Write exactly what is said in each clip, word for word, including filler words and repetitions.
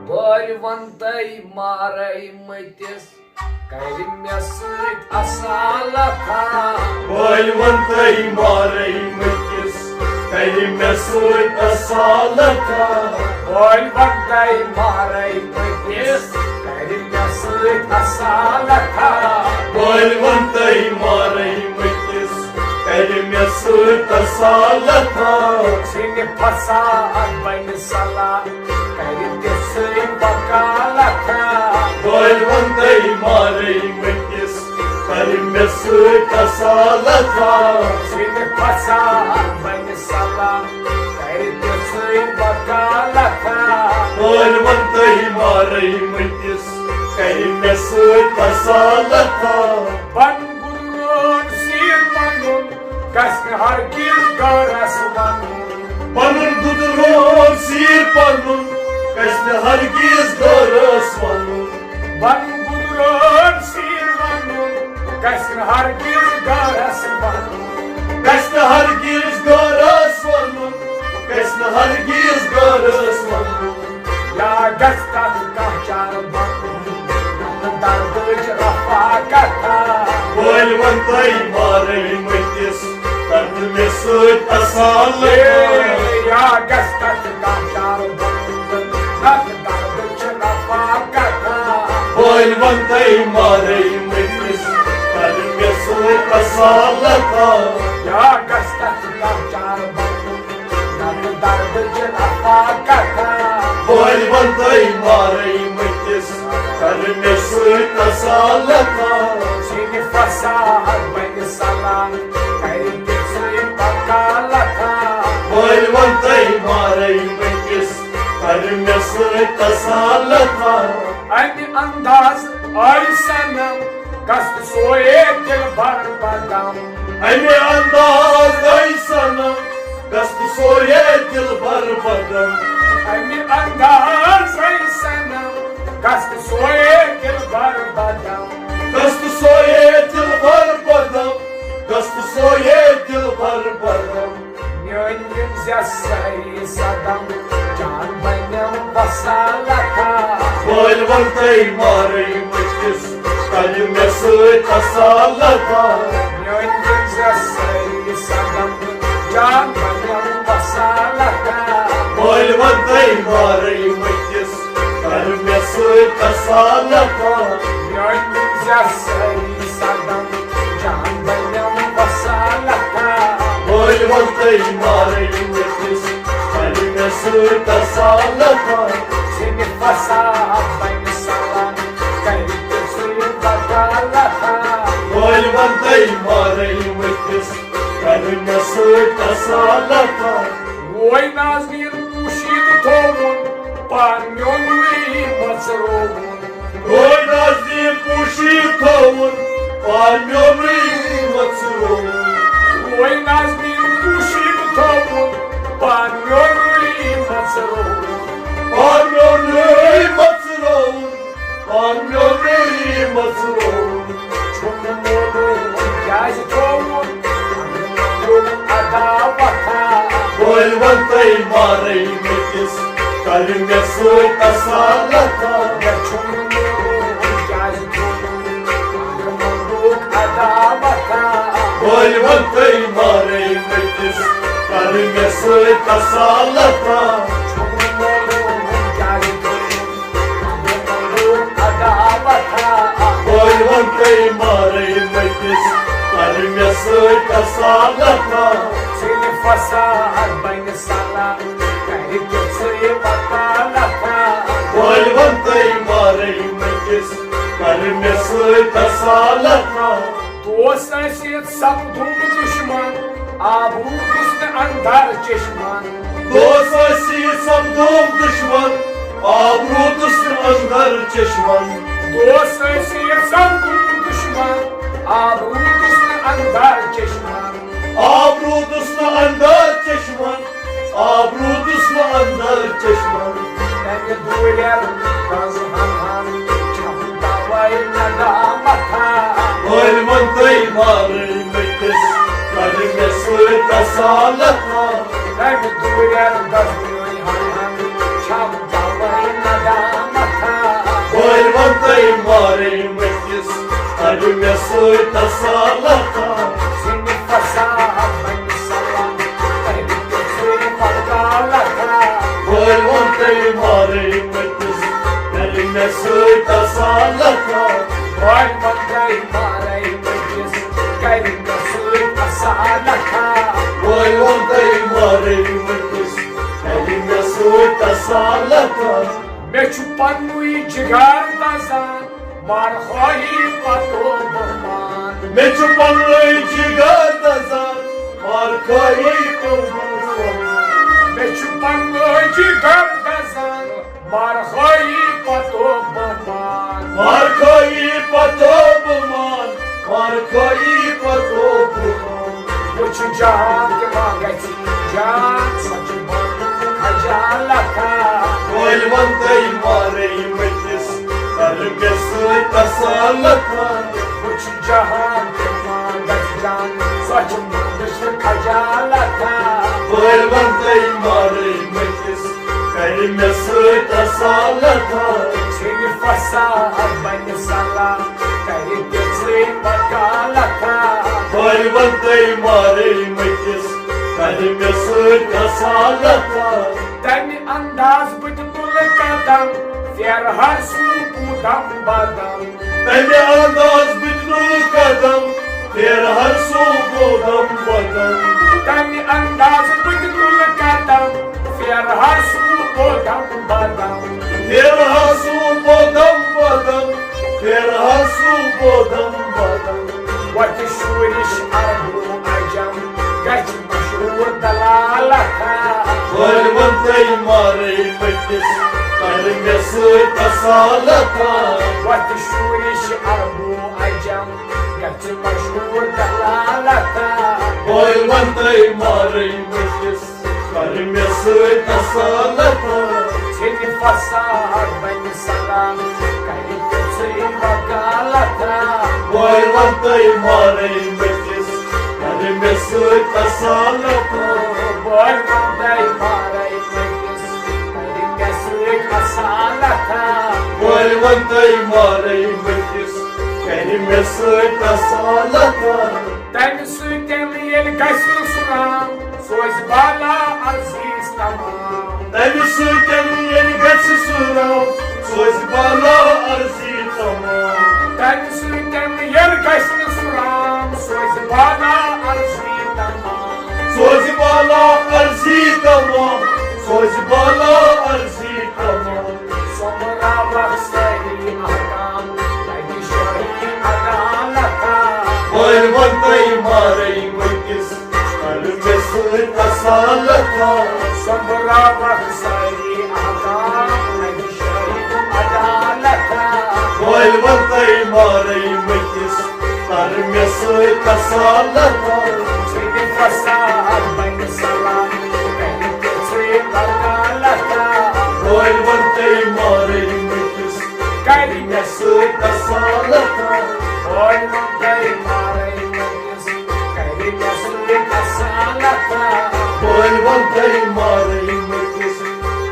بٲلۍ وَنتَے مارَے مٔتِس، کَرِ مےٚ سۭتۍ اصالتھا۔ بٲلۍ وَنتَے مارَے مٔتِس، کَرِ مےٚ سۭتۍ اصالتھا۔ بٲلۍ وَنتَے مارَے مٔتِس، کَرِ مےٚ سۭتۍ اصالتھا۔ بٲلۍ وَنتَے مارَے مٔتِس، کَرِ مےٚ سۭتۍ اصالتھا۔ ژھٕنہِ فساد بَنہِ صلاح، کَرِ تِژھٕے وکالتھا۔ بٲلۍ وَنتَے مارَے مٔتِس، کَرِ مےٚ سۭتۍ اصالتھا۔ ژھٕنہِ فساد بَنہِ صلاح، کَرِ تِژھٕے وکالتھا۔ بٲلۍ وَنتَے مارَے مٔتِس، کَرِ مےٚ سۭتۍ اصالتھا۔ بَن گُدرون سیٖر پَنُن، گژھِ نہٕ ہرگِز گَرَس وَنُن۔ پَنُن گُدرون سیٖر پَنُن، گژھِ نہٕ ہرگِز گَرَس وَنُن۔ بَن گُدرون سیٖر وَنُن، گژھِ نہٕ ہرگِز گَرَس وَنُن۔ گژھِ نہٕ ہرگِز گَرَس وَنُن، گژھِ نہٕ ہرگِز گَرَس وَنُن۔ یا گژھِ تَتھ کانٛہہ چارٕ بَنُن، دَردٕچ رفاقتھا۔ بٲلۍ وَنتَے مارَے مٔتِس، کَرِ مےٚ سۭتۍ اصالتھا۔ یا گژھِ تَتھ کانٛہہ چارٕ بَنُن، دَردٕچ رفاقتھا۔ بٲلۍ وَنتَے مارَے مٔتِس، کَرِ مےٚ سۭتۍ اصالتھا۔ یا گژھِ تَتھ کانٛہہ چارٕ بَنُن، نَتہٕ دَردٕچ رفاقتھا۔ بٲلۍ وَنتَے مارَے مٔتِس، کَرِ مےٚ سۭتۍ اصالتھا۔ ژھٕنہِ فساد بَنہِ صلاح، کَرِ تِژھٕے وکالتھا۔ بٲلۍ وَنتَے مارَے مٔتِس، کَرِ مےٚ سۭتۍ اصالتھا۔ اَمہِ انداز آیہِ صنم، گژھِ سوے دِلبر بدم۔ اَمہِ انداز آیہِ صنم، گژھِ سوے دِلبر بدم۔ اَمہِ انداز آیہِ صنم، گژھِ سوے دِلبر بدم۔ گژھِ سوے دِلبر بدم، گژھِ سوے دِلبر بدم۔ میٲنۍ یِم زیسہٕ سٲری صدم، جان بنٮ۪م وصالتھا۔ بٲلۍ وَنتَے مارَے مٔتِس، کَرِ مےٚ سۭتۍ اصالتھا۔ میٲنۍ یِم زیسہٕ سٲری صدم، جان بنٮ۪م وصالتھا۔ بٲلۍ وَنتَے مارَے مٔتِس، کَرِ مےٚ سۭتۍ اصالتھا۔ میٲنۍ یِم زیسہٕ سٲری صدم، جان بنٮ۪م وصالتھا۔ بٲلۍ وَنتَے مارَے مٔتِس، کَرِ مےٚ سۭتۍ اصالتھا۔ ژھٕنہِ فساد بَنہِ صلاح، کَرِ تِژھٕے وکالتھا۔ بٲلۍ وَنتَے مارَے مٔتِس، کَرِ مےٚ سۭتۍ اصالتھا۔ وۄنۍ نازنیٖن پوٗشیٖدٕ تھووُن، پان میونُے مَژرووُن۔ وۄنۍ نازنیٖن پوٗشیٖدٕ تھووُن، پان میونُے مَژرووُن۔ وۄنۍ نازنیٖن پوٗشیٖدٕ تھووُن، پان میونُے مَژرووُن۔ پان میونُے مَژرووُن، پان میونُے مَژرووُن۔ چھُم مولوٗم کیٛازِ تھووُن، اَمرُک عداوتھا۔ بٲلۍ وَنتَے مارَے مٔتِس، کَرِ مےٚ سۭتۍ اصالتھا۔ مےٚ چھُم مولوٗم کیٛازِ تھووُن، اَمرُک عداوتھا۔ بٲلۍ وَنتَے مارَے مٔتِس، کَرِ مےٚ سۭتۍ اصالتھا۔ چھُم مولوٗم کیٛازِ تھووُن، بٲلۍ وَنتَے مارَے مٔتِس، کَرِ مےٚ سۭتۍ اصالتھا۔ ژھٕنہِ فساد بَنہِ صلاح، کَرِ تِژھٕے وکالتھا۔ بٲلۍ وَنتَے مارَے مٔتِس، کَرِ مےٚ سۭتۍ اصالتھا۔ دوست ٲسِتھ سپدُم دُشمن، آب روٗدُس نہٕ اندر چشمن۔ دوست ٲسِتھ سپدُم دُشمن، آب روٗدُس نہٕ اندر چشمن۔ دوست ٲسِتھ سپدُم دُشمن، آب روٗدُس نہٕ اندر چشمن۔ آب روٗدُس نہٕ اندر چشمن، آب روٗدُس نہٕ اندر چشمن۔ تَمہِ دوٗرٮ۪ر دَزٕ ہن ہن، چھَم تَوَے ندامتھا۔ بٲلۍ وَنتَے مارَے مٔتِس، کَرِ مےٚ سۭتۍ اصالتھا۔ تَمہِ دوٗرٮ۪ر دَزٕ ہن ہن، چھَم تَوَے ندامتھا۔ مارے مٔٹِس، کَرِ مےٚ سۭتۍ اصالتھا۔ ژھٕنہِ فساد بنہِ سلام، کَرِ مےٚ سۭتۍ وکالتھا۔ بٲلۍ وَنتَے مارے مٔٹِس، کَرِ مےٚ سۭتۍ اصالتھا۔ بٲلۍ وَنتَے مارے مٔٹِس، کَرِ مےٚ سۭتۍ اصالتھا۔ بٲلۍ وَنتَے مارے مٔٹِس، کَرِ مےٚ سۭتۍ اصالتھا۔ مےٚ چھُ پننُے جگر دزان، مارخٲہی پتو بہمان۔ مےٚ چھُ پننُے جگر دزان، مارخٲہی پتو بہمان۔ مےٚ چھُ پننُے جگر دزان، مارخٲہی پتو بہمان۔ مارخٲہی پتو بہمان، مارخٲہی پتو بہمان۔ وٕچھ جان تہِ ما گژھِ جان، سۄ چھِ بنٛد خجالتھا۔ بٲلۍ وَنتَے مارے مٔٹِس، کَرِ مےٚ سۭتۍ اصالتھا۔ وٕچھ جان تہِ ما گژھِ جان، سۄ چھِ بنٛد خجالتھا۔ بٲلۍ وَنتَے مارے مٔٹِس، کَرِ مےٚ سۭتۍ اصالتھا۔ ژھٕنہِ فساد بنہِ سلام، کَرِ تِژھٕے وکالتھا۔ بٲلۍ وَنتَے مارے مٔٹِس، کَرِ مےٚ سۭتۍ اصالتھا۔ تَمہِ انداز بہٕ تہِ تُلہٕ قدم، پھیرٕ ہر سُہ بوٗدم بدم۔ تَمہِ انداز بہٕ تہِ تُلہٕ قدم، پھیرٕ ہر سُہ بوٗدم بدم۔ تَمہِ انداز بہٕ تہِ تُلہٕ قدم، پھیرٕ ہر سُہ بوٗدم بدم۔ پھیرٕ ہر سُہ بوٗدم بدم، پھیرٕ ہر سُہ بوٗدم بدم۔ وَتہِ شوٗرِش عربو عجم، گژھِ مشہوٗر دلالتھا۔ بٲلۍ وَنتَے مارے مٔٹِس، کَرِ مےٚ سۭتۍ اصالتھا۔ وَتہِ شوٗرِش عربو عجم، گژھِ مشہوٗر دلالتھا۔ بٲلۍ وَنتَے مارے مٔٹِس، کَرِ مےٚ سۭتۍ اصالتھا۔ ژھٕنہِ فساد بنہِ سلام، کَرِ تِژھٕے وکالتھا۔ بٲلۍ وَنتَے مارے مٔٹِس، کَرِ مےٚ سۭتۍ اصالتھا۔ بٲلۍ وَنتَے مارے مٔٹِس، کَرِ مےٚ سۭتۍ اصالتھا۔ بٲلۍ وَنتَے مارے مٔٹِس، کَرِ مےٚ سۭتۍ اصالتھا۔ تَمہِ سۭتۍ ییٚلہِ گژھِ نہٕ سُہ رام، سوزِ بالا عرضی تمام۔ تَمہِ سۭتۍ ییٚلہِ گژھِ سُہ رام، سوزِ بالا عرضی تمام۔ تَمہِ سۭتۍ ییٚلہِ گژھِ نہٕ سُہ رام، سوزِ بالا عرضی تمام۔ سوزِ بالا عرضی تمام، سوزِ بالا عرضی تمام۔ سۄمبراوکھ سٲری احکام، لگہِ شٲہی عدالتھا۔ بٲلۍ وَنتَے مارے مٔٹِس، کَرِ مےٚ سۭتۍ اصالتھا۔ سۄمبراوکھ سٲری احکام، لگہِ شٲہی عدالتھا۔ بٲلۍ وَنتَے مارے مٔٹِس، کَرِ مےٚ سۭتۍ اصالتھا۔ ژھٕنہِ فساد بنہِ سلام، کَرِ تِژھٕے وکالتھا۔ بٲلۍ وَنتَے مارے مٔٹِس، کَرِ مےٚ سۭتۍ اصالتھا۔ بٲلۍ وَنتَے مارے مٔٹِس، کَرِ مےٚ سۭتۍ اصالتھا۔ بٲلۍ وَنتَے مارے مٔٹِس،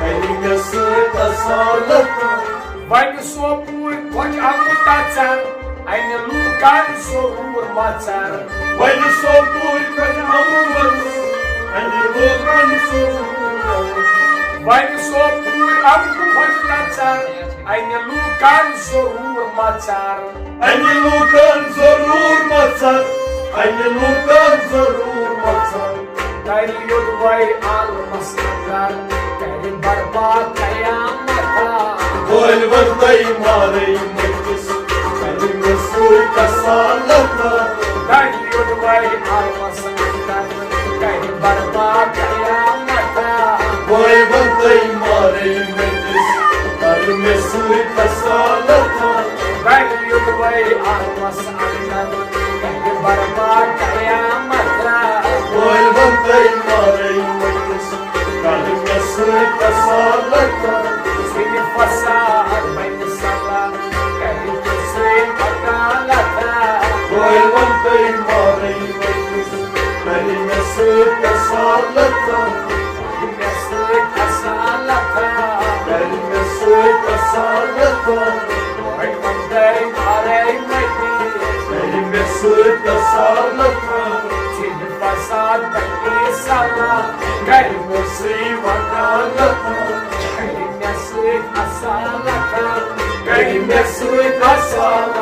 کَرِ مےٚ سۭتۍ اصالتھا۔ وَنہِ سوپور خۄج اَمہٕ تَژَر، اَنہِ لوٗکَن ضروٗر مَژَر۔ وَنہِ سوپور خۄج اَمہٕ تَژَر، اَنہِ لوٗکَن ضروٗر مَژَر۔ وَنہِ سوپور اَمہٕ خۄج تَژَر، اَنہِ لوٗکَن ضروٗر مَژَر۔ اَنہِ لوٗکَن ضروٗر مَژَر، اَنہِ لوٗکَن ضروٗر مَژَر۔ تَلہِ یوٚدوَے عالمَس اَندَر، کَرِ برباد قیامتھا۔ بٲلۍ وَنتَے مارے مٔٹِس، کَرِ مےٚ سۭتۍ اصالتھا۔ تَلہِ یوٚدوَے عالمَس اَندَر، کَرِ برباد قیامتھا۔ بٲلۍ وَنتَے مارے مٔٹِس، کَرِ مےٚ سۭتۍ اصالتھا۔ تَلہِ یوٚدوَے عالمَس اَندَر، کَرِ برباد قیامتھا۔ بٲلۍ وَنتَے مارے مٔٹِس، کَرِ مےٚ سۭتۍ اصالتھا۔ ژھٕنہِ فساد بنہِ سلام، کَرِ تِژھٕے وکالتھا۔ بٲلۍ وَنتَے مارے مٔٹِس، کَرِ مےٚ سۭتۍ اصالتھا۔ کَرِ مےٚ سۭتۍ اصالتھا۔ کَرِ مےٚ سۭتۍ اصالتھا۔ بٲلۍ وَن سۭتۍ اصالت، ژھٕنہِ فساد تہٕ اصالت، گرِ مےٚ سۭتۍ وکالت، گرِ مےٚ سۭتۍ اصالت، گرِ مےٚ سۭتۍ اصالت۔